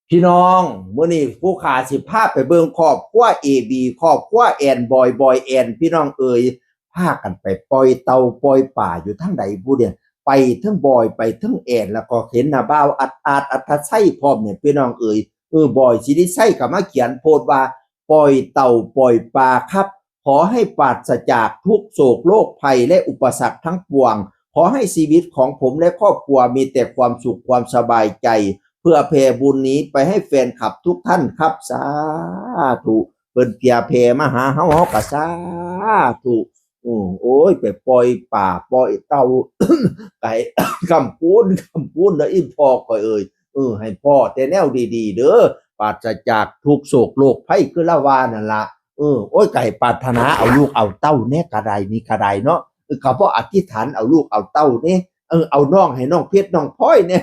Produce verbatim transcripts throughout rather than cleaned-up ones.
พี่น้อง มื้อนี้ผู้ขาสิพาไปเบิ่งครอบครัวเอบี ครอบครัวแอน บอย บอย แอน พี่น้องเอ๋ย พากันไปปล่อยเต่าปล่อยปลาอยู่ทางใดบุเนี่ย ไปเทิงบอย ไปเทิงแอน แล้วก็เห็นหน้าบ่าวอัดอัดอัธชัยพร้อมเนี่ย พี่น้องเอ๋ย เออ บอย สิริชัยก็มาเขียนโพสต์ว่า ปล่อยเต่าปล่อยปลาครับ ขอให้ปราศจากทุกข์โศกโรคภัยและอุปสรรคทั้งปวง ขอให้ชีวิตของผมและครอบครัวมีแต่ความสุขความสบายใจ เพื่อแผ่บุญนี้ไปให้แฟนคลับทุกท่านครับ สาธุ เพิ่นเพียแผ่มาหาเฮา เฮาก็สาธุ อืม โอ้ย ไปปล่อยปลาปล่อยเต่า ไก่ คำพูน คำพูนเด้ออีพ่อข่อยเอ้ย เออ ให้พ้อแต่แนวดีๆ เด้อ ปราศจากทุกข์โศกโรคภัยคือละว่านั่นละ เออ โอ้ย ไก่ปรารถนาเอาลูกเอาเต้าแน่กะไดนี่กะไดเนาะ เออ ก็บ่อธิษฐานเอาลูกเอาเต้าแน่ เออ เอาน้องให้น้องเพชรน้องพลอยแน่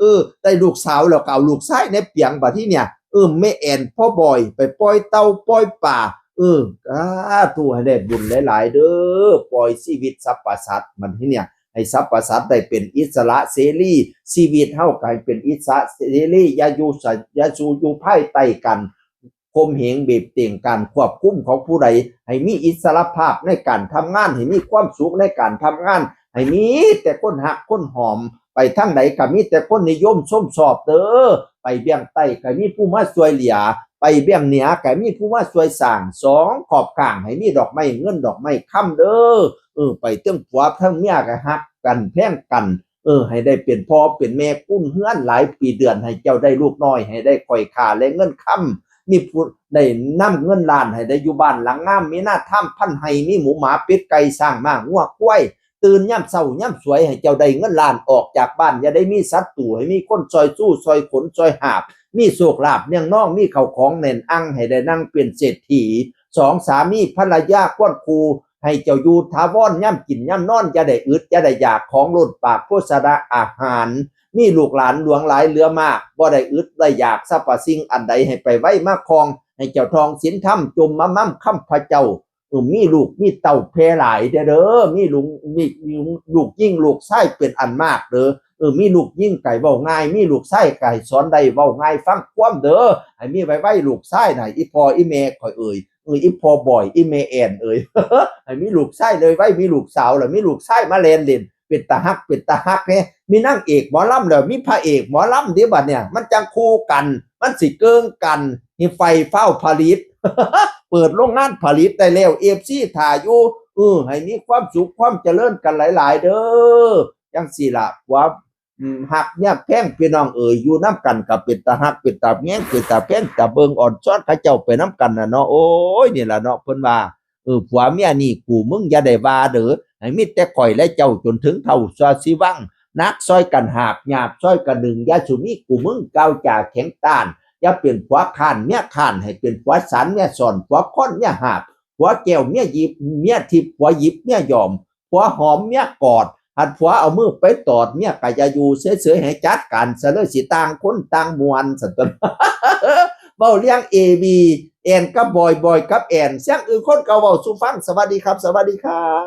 เออ ได้ลูกสาวแล้วก็เอาลูกชายแน่เปียงบัดทีเนี่ย เออ แม่แอน พ่อบอย ไปปล่อยเต่าปล่อยปลา เออ สาธุ ให้ได้บุญหลายๆ เด้อ ปล่อยชีวิตสรรพสัตว์บัดทีเนี่ย ให้สรรพสัตว์ได้เป็นอิสระเสรี ชีวิตเฮาก็ให้เป็นอิสระเสรี อย่าอยู่สะ อย่าสู่อยู่ภายใต้การข่มเหงบีบเต่ง การควบคุมของผู้ใด ให้มีอิสรภาพในการทำงาน ให้มีความสุขในการทำงาน ให้มีแต่คนฮักคนหอม ไปทางใดก็มีแต่คนนิยมชมชอบเด้อ ไปเบื้องใต้ก็มีผู้มาช่วยเหลือ ไปเบื้องเหนือก็มีผู้มาช่วยสร้าง สองขอบข้างให้มีดอกไม้เงินดอกไม้คำเด้อ เออ ไปเทิงผัวเทิงเมียก็ฮักกันแพงกัน เออ ให้ได้เป็นพ่อเป็นแม่กุนเฮือนหลายปีเดือน ให้เจ้าได้ลูกน้อย ให้ได้ข้อยขาและเงินคำ มีผู้ได้นำเงินล้าน ให้ได้อยู่บ้านหลังงาม มีนาทำพันไฮ่ มีหมูหมาเป็ดไก่ช้างม้างัวควาย ตื่นยามเช้ายามสวย ให้เจ้าได้เงินล้าน ออกจากบ้านอย่าได้มีศัตรู ให้มีคนซอยสู้ซอยขนซอยหาบ มีโชคลาภเนืองนอง มีข้าวของแน่นอัง ให้ได้นั่งเป็นเศรษฐี สองสามีภรรยาควรคู่ ให้เจ้าอยู่ถาวร ยามกินยามนอนอย่าได้อึดอย่าได้อยาก ของล้นปากโภชนะอาหาร มีลูกหลานหลวงหลายเหลือมาก บ่ได้อึดได้อยาก สรรพสิ่งอันใดให้ไปไว้มาคอง ให้เจ้าทองศีลธรรมจมมาม่ำคำพระเจ้า เออ มีลูกมีเต้าแพร่หลายเด้อ เด้อ มีลุง มีลูกหญิงลูกชายเป็นอันมากเด้อ เออ มีลูกหญิงไก่เว้าง่าย มีลูกชายไก่สอนได้เว้าง่ายฟังความเด้อ ให้มีไว้ไว้ลูกชายน่ะ อีพ่ออีแม่ข่อยเอ่ย เออ อีพ่อบอย อีแม่แอนเอ่ย ให้มีลูกชายเลยไว้ มีลูกสาวแล้ว มีลูกชายมาแลนเล่น เป็นตาฮัก เป็นตาฮักแฮะ มีนางเอกหมอลำแล้ว มีพระเอกหมอลำเด้บัดเนี่ย มันจังคู่กัน มันสิเกิ่งกัน นี่ไฟฟ้าวผลิต เปิดโรงงานผลิตได้แล้ว เอฟซี ถ่าอยู่ เออ ให้มีความสุขความเจริญกันหลายๆ เด้อ จังซี่ล่ะ ความ อืม ฮักเมียแพงพี่น้องเอ๋ย อยู่นำกันก็เป็นตาฮัก เป็นตาแยง เป็นตาแพง ตาเบิ่งอ่อนซ้อนเขาเจ้าไปนำกันน่ะเนาะ โอ้ย นี่ล่ะเนาะ เพิ่นว่า เออ ผัวเมียนี่กูมึงอย่าได้ว่าเด้อ ให้มีแต่ข่อยและเจ้าจนถึงเฒ่าซอสิวัง หนักซอยกันหาบ หยาบซอยกันดึง อย่าสุมีกูมึง กล่าวจาแข็งต้าน อย่าเป็นผัวค้านเมียค้าน ให้เป็นผัวสานเมียสอน ผัวค้อนเมียหาบ ผัวแก้วเมียหยิบ เมียทิพย์ ผัวหยิบเมียหยอม ผัวหอมเมียกอด หัดผัวเอามือไปตอด เมียก็อย่าอยู่เฉยๆ ให้จัดการซะเลย สิต่างคนต่างม่วนซั่นตัน เว้าเรื่อง เอบี แอนกับบอย บอยกับแอน เสียงอื่นคนก็เว้าสู่ฟัง สวัสดีครับ สวัสดีครับ